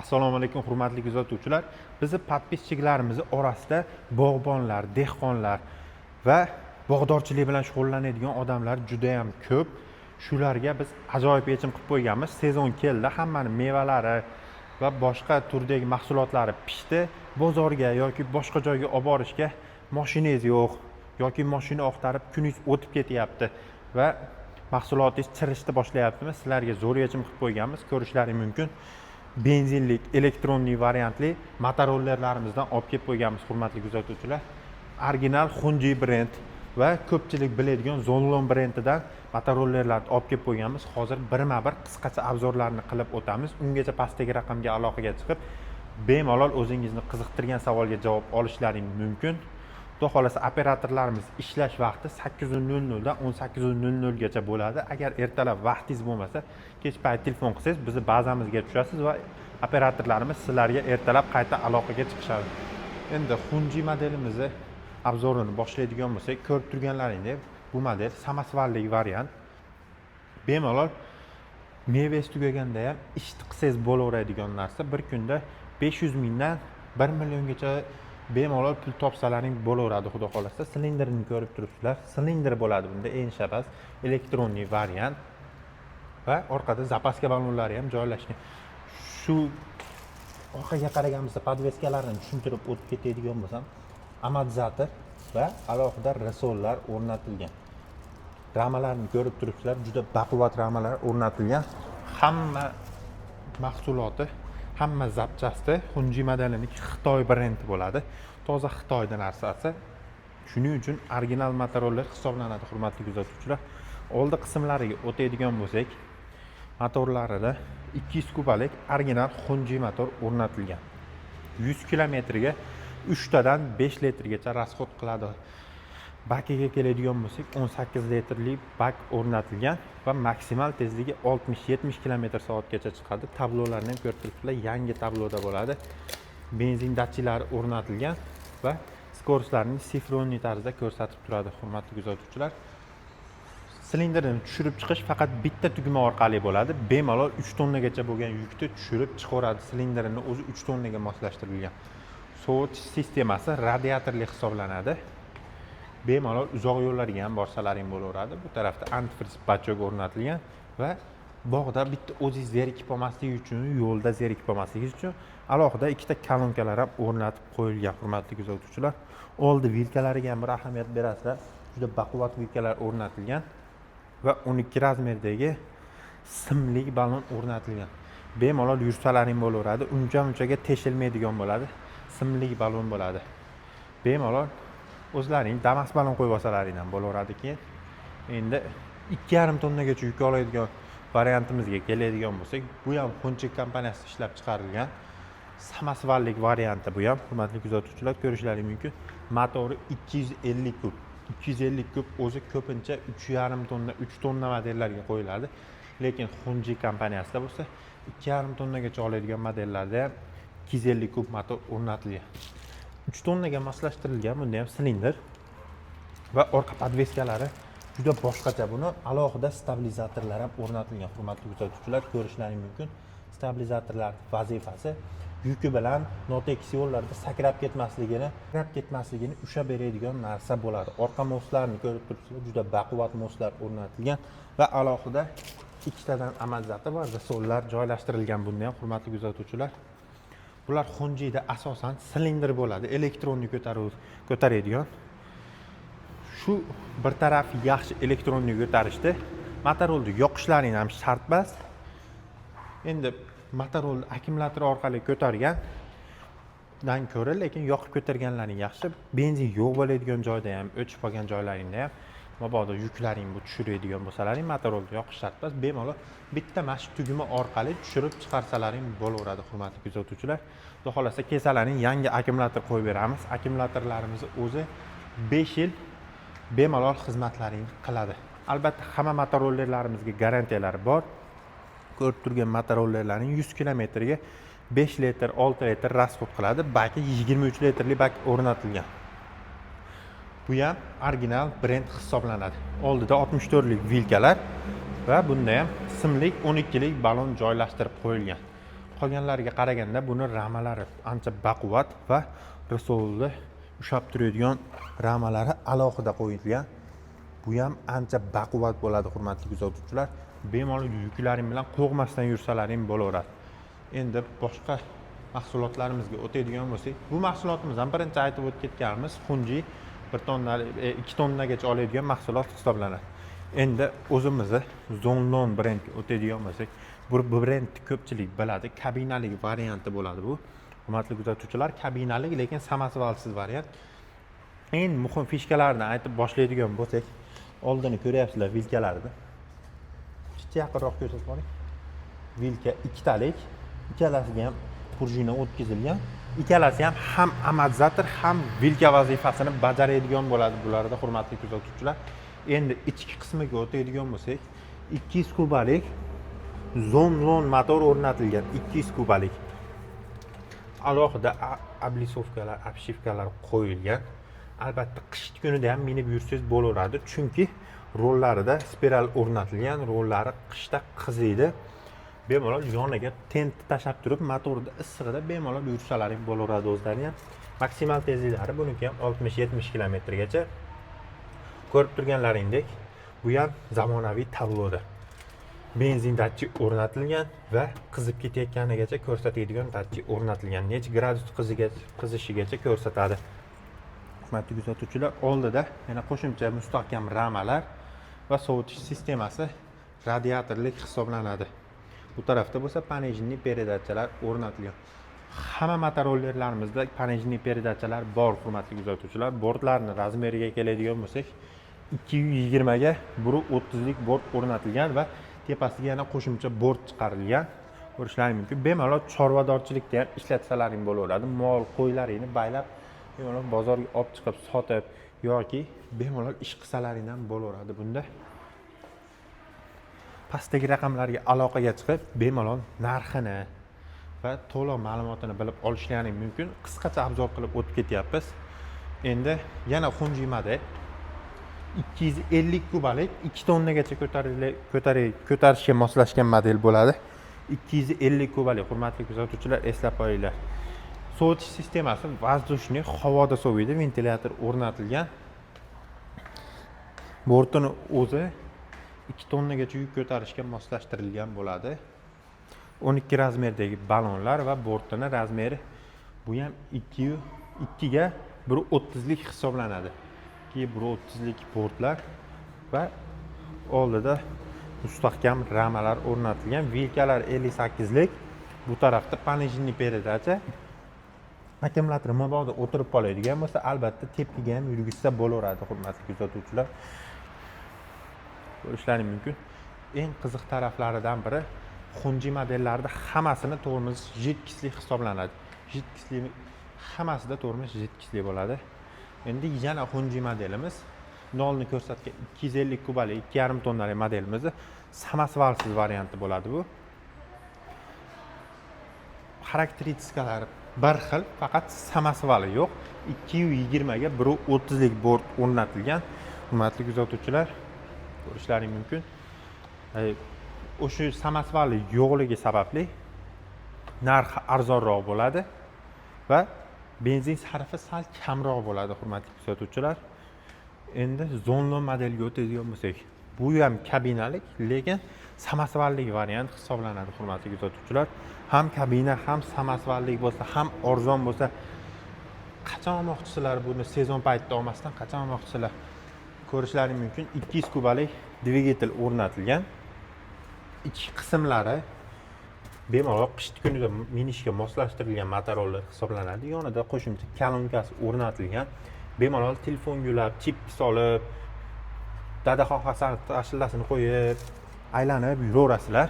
Assalomu alaykum, hurmatli kuzatuvchilar. Bizni подписчик larimizni orasida bog'bonlar, dehqonlar va bog'dorchilik bilan shug'ullanadigan odamlar juda yam ko'p. Shularga biz ajoyib yechim qilib qo'yganmiz. Sezon keldi, hammani mevalari va boshqa turdagi mahsulotlari pishdi. Bozorga yoki boshqa joyga olib borishga moshinangiz yo'q yoki moshina oqtarib kuningiz o'tib ketyapti va mahsulotingiz chirishni boshlayaptimi? Sizlarga zo'r yechim qilib qo'yganmiz. Ko'rishlaring mumkin. Benzinlik, электронный variantli motorollerlarimizdan olib kelib qo'yganmiz, hurmatli kuzatuvchilar. Original Hunji brend va ko'pchilik biladigan Zonlon brendidan motorollerlarni olib kelib qo'yganmiz. Hozir birma-bir qisqacha обзор larni qilib o'tamiz. Ungacha pastdagi raqamga aloqaga chiqib, bemalol o'zingizni qiziqtirgan savolga javob olishlaring mumkin. Xudo xohlasa, operatorlarimiz ishlash vaqti 8:00 dan 18:00 gacha bo'ladi. Agar ertalab vaqtingiz bo'lmasa, kech payt telefon qilsangiz, bizni bazamizga tushasiz va operatorlarimiz sizlarga ertalab qayta aloqaga chiqishadi. Endi Hunji modelimizni обзор ini boshlaydigan bo'lsak, ko'rib turganlaringdek, bu model samosvallik variant. Bemalol mevasi tugaganda ham ishni qilsangiz bo'laveradigan narsa. Bir kunda 500 mingdan 1 milliongacha bemalol pul topsalaring bo'laveradi, xudo xohlasa. Silindrini ko'rib turibsizlar. Silindr bo'ladi bunda, emas, электронный variant va orqada запаска ballonlari ham joylashgan. Shu orqaga qaraganimizda подвеска larini tushuntirib o'tib ketadigan bo'lsam, amortizator va alohida resorlar o'rnatilgan. Ramalarni ko'rib turibsizlar, juda baquvvat ramalar o'rnatilgan. Hamma mahsuloti, hamma запчасти Hunji modeliniki Xitoy brendi bo'ladi. Toza Xitoyda narsasi. Shuning uchun original motoroller hisoblanadi, hurmatli kuzatuvchilar. Oldi qismlariga o'tadigan bo'lsak, motorlarida 200 kubalik original Hunji motor o'rnatilgan. 100 kilometrga 3 tadan 5 litrgacha расход qiladi. Bakiga keladigan bo'lsak, 18 litrli bak o'rnatilgan va maksimal tezligi 60-70 km soatgacha chiqadi. Tablolarni ham ko'rib turibsizlar, yangi tabloda bo'ladi. Benzin datchiklari o'rnatilgan va скорость larni цифровой tarzda ko'rsatib turadi, hurmatli kuzatuvchilar. Silindrni tushirib chiqish faqat bitta tugma orqali bo'ladi. Bemalol 3 tonnagacha bo'lgan yukni tushirib chiqaveradi. Silindrini o'zi 3 tonnaga moslashtirilgan. Sovutish sistemasi radiatorli hisoblanadi. Bemalol uzoq yo'llarga ham borsalaring bo'laveradi. Bu tarafda antifriz бачок o'rnatilgan va bog'da bitta o'zingiz zerikib qolmaslik uchun, yo'lda zerikib qolmasligingiz uchun alohida ikkita kolonkalar ham o'rnatib qo'yilgan, hurmatli kuzatuvchilar. Oldi vilkalariga ham bir ahamiyat berasizlar. Juda baquvvat vilkalar o'rnatilgan va 12 razmerdagi simli balon o'rnatilgan. Bemalol yursalaring bo'laveradi. Uncha munchaga teshilmaydigan bo'ladi. Simli balon bo'ladi. Bemalol o'zlaring Damas balon qo'yib olsalaring ham bo'laveradi keyin. Endi 2,5 tonnagacha yuk oladigan variantimizga keladigan bo'lsak, bu ham Hunchi kompaniyasi ishlab chiqarilgan samosvallik varianti bu ham, hurmatli kuzatuvchilar, ko'rishlaring mumkin. Motori 250 kub. 250 kub o'zi ko'pincha 3,5 tonna, 3 tonna modellarga qo'yiladi. Lekin Hunji kompaniyasida bo'lsa 2,5 tonnagacha oladigan modellarda ham 250 kub motor o'rnatilgan. 3 tonnaga moslashtirilgan bunda ham silindr va orqa подвеска lari juda boshqacha. Buni alohida stabilizatorlar ham o'rnatilgan, hurmatli kuzatuvchilar, ko'rishlaring mumkin. Stabilizatorlar vazifasi yuki bilan notekis yo'llarda sakrab ketmasligini ushlab beradigan narsa bo'ladi. Orqa мост larni ko'rib turibsizlar, juda baquvvat мост lar o'rnatilgan va alohida ikkitadan amortizator va resorlar joylashtirilgan bunda ham, hurmatli kuzatuvchilar. Bular Hunjida asosan silindr bo'ladi, электронный ko'taradigan. Shu bir tarafi yaxshi, электронный ko'tarishdi. Motorolni yoqishlaring ham shart emas. Endi motorolni akkumulyator orqali ko'targandan ko'ra, lekin yoqib ko'targanlaring yaxshi. Benzin yo'q bo'ladigan joyda ham, o'chib qolgan joylaringda ham mabodo yuklaring bu tushiradigan bo'lsalaring, motorolni yoqish shart emas. Bemalol bitta mana shu tugma orqali tushirib chiqarsalaring bo'laveradi, hurmatli kuzatuvchilar. Xudo xohlasa, kelsalaring, yangi akkumulyator qo'yib beramiz. Akkumulyatorlarimizni o'zi 5 yil bemalol xizmatlaringni qiladi. Albatta, hamma motorollerlarimizga garantiyalari bor. Ko'rib turgan motorollerlarning 100 kilometrga 5 litr, 6 litr расход qiladi. Baki 23 litrli bak o'rnatilgan. Bu ham original brend hisoblanadi. Oldida 64 lik vilkalar va bunda ham simlik 12 lik balon joylashtirib qo'yilgan. Qolganlariga qaraganda buni ramalari ancha baquvvat va rissolni ushlab turadigan ramalari alohida qo'yilgan. Bu ham ancha baquvvat bo'ladi, hurmatli kuzatuvchilar. Bemalol yuklaring bilan qo'rqmasdan yursalaring bo'laveradi. Endi boshqa mahsulotlarimizga o'tadigan bo'lsak, bu mahsulotimiz ham birinchi aytib o'tib ketganimiz Xunji 1 tonna, 2 tonnagacha oladigan mahsulot hisoblanadi. Endi o'zimizni Zonlon brendga o'tadigan bo'lsak, bu brendni ko'pchilik biladi, kabinalik varianti bo'ladi bu. Hurmatli kuzatuvchilar, kabinalik, lekin samosvalsiz variant. Eng muhim фишка larini aytib boshlaydigan bo'lsak, oldini ko'ryapsizlar vilkalarni. Chicha yaqinroq ko'rsatib boring. Vilka ikkitalik, ikkalasiga ham пружина o'tkazilgan. Ikkalasi ham amortizator, ham vilka vazifasini bajaradigan bo'ladi bularda, hurmatli kuzatuvchilar. Endi ichki qismiga o'tadigan bo'lsak, 200 kubalik Zonlon motor o'rnatilgan, 200 kubalik. Alohida облицовка lar, обшивка lar qo'yilgan. Albatta qish kunida ham minib yursangiz bo'laveradi, chunki rollarida spiral o'rnatilgan, rollari qishda qiziydi. Bemalol yoniga tent tashlab turib, motorda issig'ida bemalol yursalaring bo'laveradi o'zlari ham. Maksimal tezliklari buniki ham 60-70 kilometrgacha. Ko'rib turganlaringdek, bu ham zamonaviy tabloda. Benzin datchik o'rnatilgan va qizib ketayotganigacha ko'rsatadigan datchik o'rnatilgan. Necha gradus qizishigacha ko'rsatadi. Hurmatli kuzatuvchilar, oldida yana qo'shimcha mustahkam ramalar va sovutish sistemasi radiatorlik hisoblanadi. Bu tarafda bo'lsa пониженный передача lar o'rnatilgan. Hamma motorollerlarimizda пониженный передача lar bor, hurmatli kuzatuvchilar. Bortlarni размер iga keladigan bo'lsak, 220 ga 1,30lik bort o'rnatilgan va tepasiga yana qo'shimcha bort chiqarilgan. Ko'rishlaring mumkin. Bemalol chorvadorchilikda ham ishlatsalaring bo'laveradi. Mol, qo'ylaringni baylab, bemalol bozorga olib chiqib sotib yoki bemalol ish qilsalaring ham bo'laveradi bunda. Pastdagi raqamlarga aloqaga chiqib, bemalol narxini va to'liq ma'lumotini bilib olishlaring mumkin. Qisqacha обзор qilib o'tib ketyapmiz. Endi yana Xunji model 250 kubalik, 2 tonnagacha ko'tarishga moslashgan model bo'ladi. 250 kubalik, hurmatli kuzatuvchilar, eslab qo'yinglar. Sovutish sistemasi воздушный, havoda soviydi, ventilyator o'rnatilgan. Bortini o'zi 2 tonnagacha yuk ko'tarishga moslashtirilgan bo'ladi. 12 размер dagi balonlar va bortini размер i bu ham 2 2 ga 1,30lik hisoblanadi. 2 1,30lik bortlar va oldida mustahkam ramalar o'rnatilgan. Vilkalar 58lik. Bu tarafda пониженный передача. Akkumulyator mabodo o'tirib qoladigan bo'lsa, albatta tepkiga ham yurgizsa bo'laveradi, hurmatli kuzatuvchilar. Ko'rishlaring mumkin. Eng qiziq taraflaridan biri, Xunji modellarida hammasini tormoz жидкость li hisoblanadi. Жидкость li, hammasida tormoz жидкость li bo'ladi. Endi yana Xunji modelimiz, nolni ko'rsatgan 250 kubalik 2,5 tonnalik modelimizni samosvalsiz varianti bo'ladi bu. Xarakteristikalari bir xil, faqat samosvali yo'q. 220 ga 1,30lik bort o'rnatilgan. Hurmatli kuzatuvchilar, ko'rishlaring mumkin. O'sha samosvali yo'qligi sababli narxi arzonroq bo'ladi va benzin sarfi sal kamroq bo'ladi, hurmatli kuzatuvchilar. Endi Zonlon modelga o'tadigan bo'lsak, bu ham kabinalik, lekin samosvallik variant hisoblanadi, hurmatli kuzatuvchilar. Ham kabina, ham samosvallik bo'lsa, ham arzon bo'lsa, qachon olmoqchisizlar buni? Sezon paytida olmasdan qachon olmoqchisizlar? Ko'rishlaring mumkin, 200 kubalik dvigatel o'rnatilgan. Ichki qismlari bemalol qish kunida minishga moslashtirilgan motoroller hisoblanadi. Yonida qo'shimcha kolonkasi o'rnatilgan. Bemalol telefon ulab, chip solib, Dadaxon Hasanov ashulasini qo'yib, aylanib yuraverasizlar.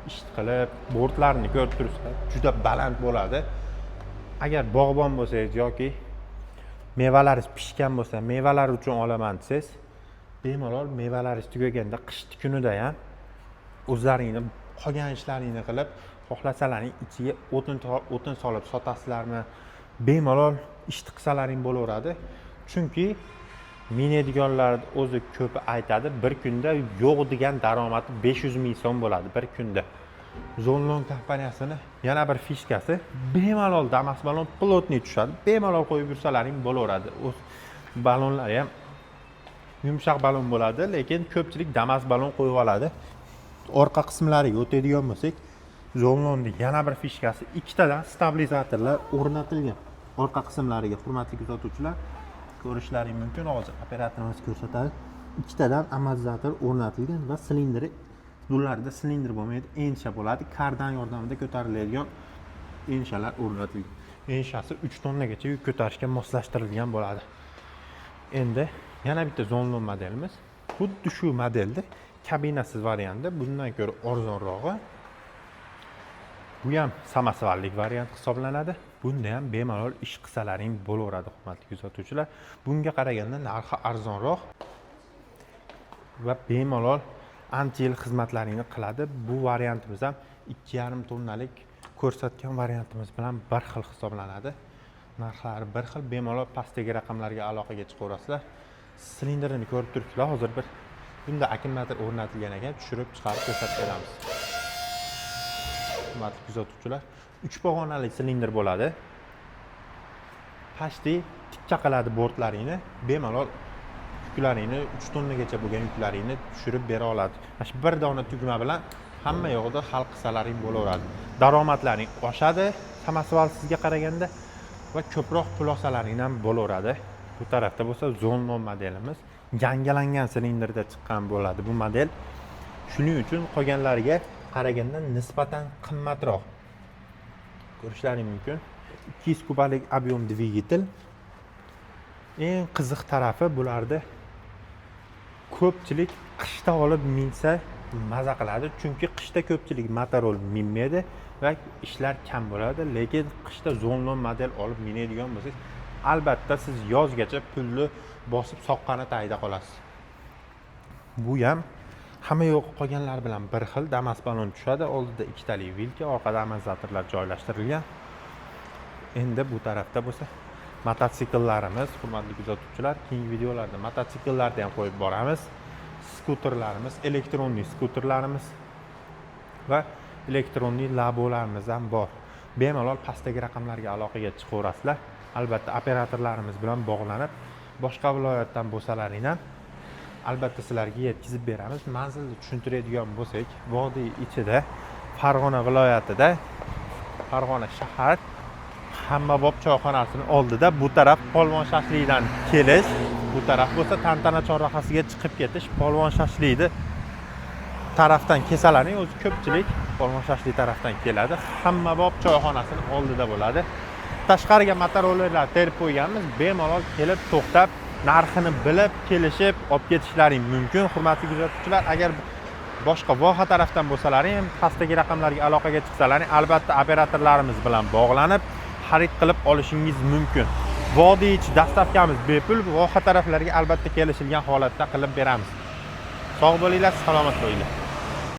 Ish qilib, bortlarini ko'rib turibsizlar, juda baland bo'ladi. Agar bog'bon bo'lsangiz yoki mevalaringiz pishgan bo'lsa, mevalar uchun olaman desangiz, bemalol mevalaringiz tugaganda qishni kunida ham o'zlaringni qolgan ishlaringni qilib, xohlasalaring ichiga o'tin solib sotasizlarmi, bemalol ishni qilsalaring bo'laveradi. Chunki minadiganlar o'zi ko'pi aytadi, bir kunda yo'q degan daromadi 500 ming so'm bo'ladi bir kunda. Zonlon kompaniyasini yana bir фишка si, bemalol Damas balon плотный tushadi, bemalol qo'yib yursalaring bo'laveradi. O'z balonlari ham yumshoq balon bo'ladi, lekin ko'pchilik Damas balon qo'yib oladi. Orqa qismlariga o'tadigan bo'lsak, Zonlonni yana bir фишка si, ikkitadan stabilizatorlar o'rnatilgan orqa qismlariga. Hurmatli kuzatuvchilar, ko'rishlaring mumkin, hozir operatorimiz ko'rsatadi. Ikkitadan amortizator o'rnatilgan va silindri, bularda silindr bo'lmaydi, ensha bo'ladi. Kardan yordamida ko'tariladigan enshalar o'rnatilgan. Enshasi 3 tonnagacha yuk ko'tarishga moslashtirilgan bo'ladi. Endi yana bitta Zonlon modelimiz, xuddi shu modelda kabinasiz varianti, bundan ko'ra arzonrog'i. Bu ham samosvallik variant hisoblanadi. Bunda ham bemalol ish qilsalaring bo'laveradi. Hurmatli kuzatuvchilar, bunga qaraganda narxi arzonroq va bemalol ancha yil xizmatlaringni qiladi. Bu variantimiz ham 2,5 tonnalik ko'rsatgan variantimiz bilan bir xil hisoblanadi, narxlari bir xil. Bemalol pastdagi raqamlarga aloqaga chiqaverasizlar. Silindrini ko'rib turibsizlar, hozir bir bunda akkumulyator o'rnatilgan ekan, tushirib chiqarib ko'rsatib beramiz. Hurmatli kuzatuvchilar, uch pog'onali silindr bo'ladi, почти tikka qiladi bortlaringni, bemalol yuklaringni, 3 tonnagacha bo'lgan yuklaringni tushirib bera oladi. Mana shu bir dona tugma bilan hamma yoqda hal qilsalaring bo'laveradi. Daromadlaring oshadi samosvalsizga qaraganda va ko'proq pul olsalaring ham bo'laveradi. Bu tarafda bo'lsa Zonlon modelimiz, yangilangan silindrda chiqqan bo'ladi bu model, shuning uchun qolganlariga qaraganda nisbatan qimmatroq. Ko'rishlaring mumkin, 200 kubalik объем dvigatel. Eng qiziq tarafi, bularda ko'pchilik qishda olib minsa maza qiladi, chunki qishda ko'pchilik motorol minmaydi va ishlar kam bo'ladi. Lekin qishda Zonlon model olib minadigan bo'lsangiz, albatta siz yozgacha pulni bosib soqqani tagida qolasiz. Bu ham hamma yo'q qolganlar bilan bir xil, Damas balon tushadi, oldida ikkitali vilka, orqada amortizatorlar joylashtirilgan. Endi bu tarafda bo'lsa mototsikllarimiz. Hurmatli kuzatuvchilar, keyingi videolarda mototsikllarni ham qo'yib boramiz, skuterlarimiz, электронный skuterlarimiz va электронный labolarimiz ham bor. Bemalol pastdagi raqamlarga aloqaga chiqaverasizlar, albatta operatorlarimiz bilan bog'lanib, boshqa viloyatdan bo'lsalaring ham albatta sizlarga yetkazib beramiz. Manzilni tushuntiradigan bo'lsak, vodiy ichida, Farg'ona viloyatida, Farg'ona shahar, Hammabob choyxonasini oldida. Bu taraf Polvon shashlikdan kelish, bu taraf bo'lsa Tantana chorrahasiga chiqib ketish. Polvon shashlikni tarafdan kelsalaring, o'zi ko'pchilik Polvon shashlik tarafdan keladi, Hammabob choyxonasini oldida bo'ladi. Tashqariga motorollerlar terib qo'yganmiz, bemalol kelib to'xtab, narxini bilib, kelishib olib ketishlaring mumkin. Hurmatli kuzatuvchilar, agar boshqa voha tarafdan bo'lsalaring, pastdagi raqamlarga aloqaga chiqsalaring, albatta operatorlarimiz bilan bog'lanib, xarid qilib olishingiz mumkin. Vodiy ichi доставка miz bepul, voha taraflarga albatta kelishilgan holatda qilib beramiz. Sog' bo'linglar, salomat bo'linglar.